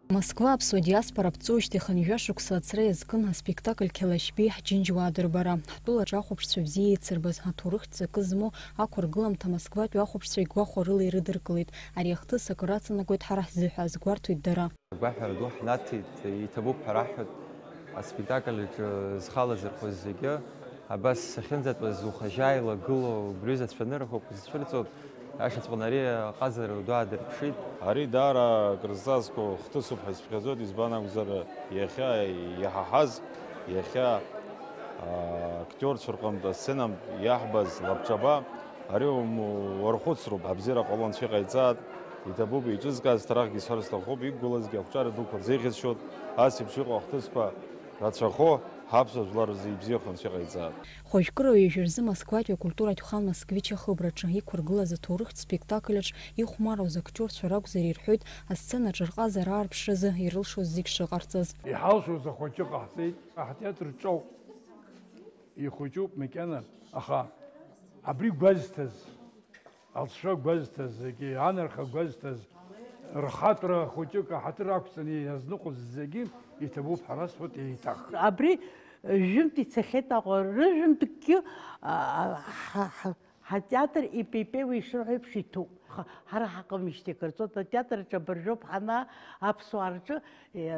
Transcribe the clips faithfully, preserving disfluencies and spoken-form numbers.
Москва аԥсуа диаспора аԥҵоижьҭеи хынҩажәа шықәса аҵра иазкын аспектакль Қьалашьбеи ҳџьынџьуаа дырбара. Ҳтәылаҿы ахәаԥшцәа бзиа еицырбаз, аҭоурыхтә ҵакы змоу ақәыргыламҭа Москватәи ахәаԥшцәа игәахәарыла ирыдыркылеит. Ари ахҭыс акыр аҵанакуеит ҳара ҳзыҳәа, азгәарҭоит дара. Агәаҳәара ду ҳнаҭеит, иҭабуп ҳәа раҳҳәоит аспектакль аҿы зхалазырхәыз зегьы. Абас сахьынӡатәаз ухажьа илагылоу убри зацәаны рахәык зцәырҵуа ашьаҵәҟьаны ари аҟазара ду аадырԥшит. Ари даара акрызҵазкуа хҭысуп ҳәа исыԥхьаӡоит, избан акәзар, иахьа иҳаҳаз, иахьа, аа, актиорцәа рҟынтә асценантә иаҳбаз лабҿаба, ари ум-, уархәыцроуп, абзиара ҟало анцәа иҟаиҵааит, иҭабуп еиҿызкааз, ҭарахгьы сҳәар сҭахуп, иқәгылазгьы ақәҿиара дуқәа рзеиӷьасшьоит, ас еиԥш иҟоу ахҭысқәа рацәахо, ҳаԥсуа жәлар рзы ибзиахо анцәа иҟаиҵааит. Хәажәкыра ҩажәа рзы Москватәи акультуратә хан Москвич ахыбраҿы иқәыргылаз аҭоурыхтә спектакль аҿы ихәмаруаз актиорцәа ракәзар ирҳәоит, асценаҿы рҟазара аарԥшразы ирылшоз зегь шыҟарҵаз. Иҳалшоз ахәыҷы ҟаҳҵеит, ҳтеатр ҿоуп, ихәыҷуп макьана, аха абри гәазҭаз, алҵшәа гәазҭаз, егьи анарха гәазҭаз, рхатәра хәыҷык аҳаҭыр ақәҵаны иазныҟәоз зегьы иҭабуп ҳәа расҳәоит еиҭах. Абри ҩынтә ицахьеит Аҟәа, рыжәынтәгьы, а, ҳа, ҳа, ҳатеатр ипеипеиуа ишырҳәо еиԥш иҭәуп. Ха-, ҳара ҳаҟамижьҭеи акыр ҵуеит, атеатр аҿы абыржәоуп ҳанаа, аԥсуаа рҿы, е,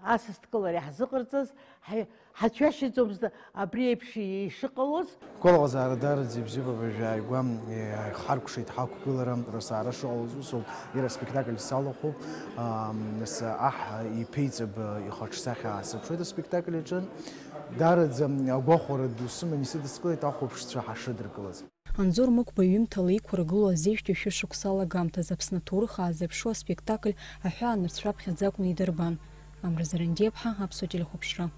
асасдкылара иаҳзыҟарҵаз, ҳа-, ҳацәҩашьаӡомызт абри еиԥш ишыҟалоз. Гәалаҟазаара даараӡа ибзиоуп, абыржәы ааигәа, е, ҳаркәшеит ҳақәгылара, рысаара шыҟалоз усоуп, иара аспектакль салахәуп, ам, нас аҳ иԥеиҵбы ихаҿсахьа аасырԥшуеит аспектакль аҿы. Даараӡа агәахәара ду сыман исыдыскылеит ахәаԥшцәа ҳашыдыркылаз. Анзор Мықәба иҩымҭала иқәыргылоу азеижәтәи шәышықәса алагамҭазы Аԥсны аҭоурых аазырԥшуа аспектакль аҳәаанырцә раԥхьаӡа акәны идырбан. Амра Зарандиаԥҳа, Аԥсуа телехәаԥшра.